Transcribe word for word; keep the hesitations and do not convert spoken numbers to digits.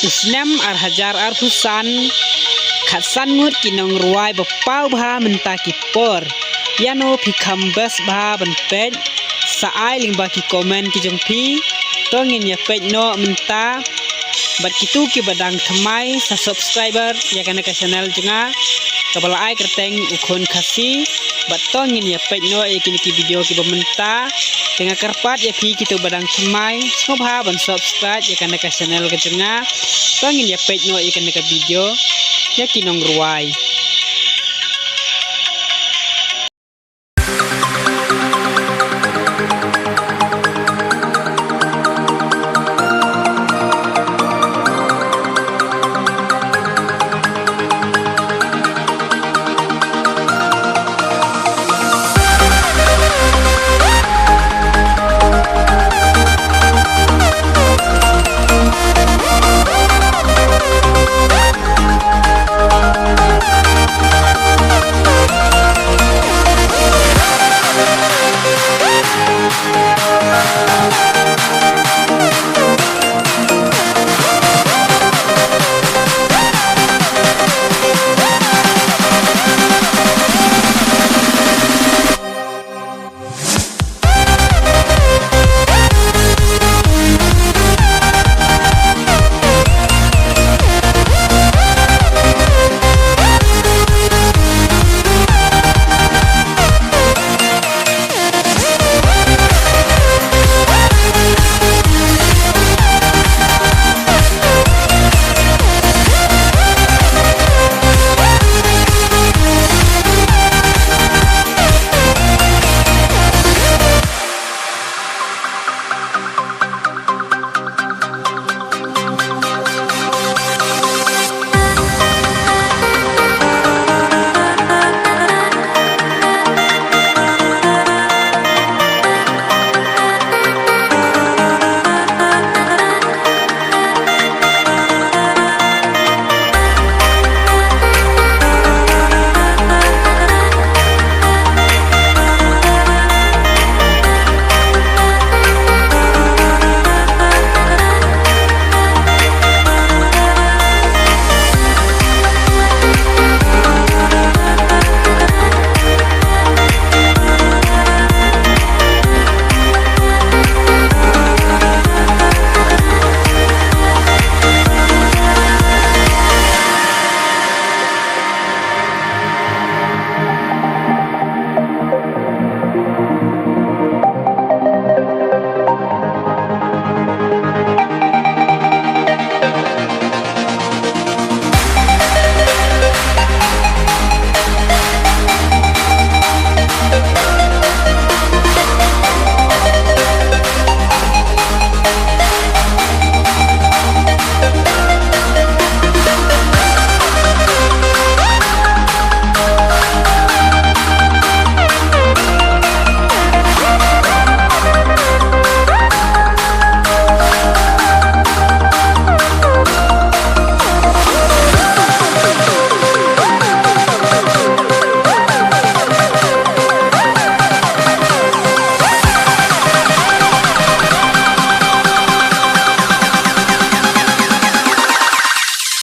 U snem ar hajar arphew san, khatsan ngut ki nongrwai ba paw bha mynta ki por. Ïano phi kham best bha ban peit? Sa ai lyngba ki comment ki jong phi. To ngin ïa peit noh mynta. Bad kito kiba dang thymmai sa subscriber ïa kane ka channel jong nga, kaba la ai kyrteng U Khun Khasi. Bad to ngin ïa peit noh ïa kine ki video kiba mynta. Te nga kyrpad ïa phi kito ba dang thymmai, sngewbha ban subscribe ïa kane ka channel ka jong nga. To ngin ïa peit noh ïa kane ka video ïa ki nongrwai.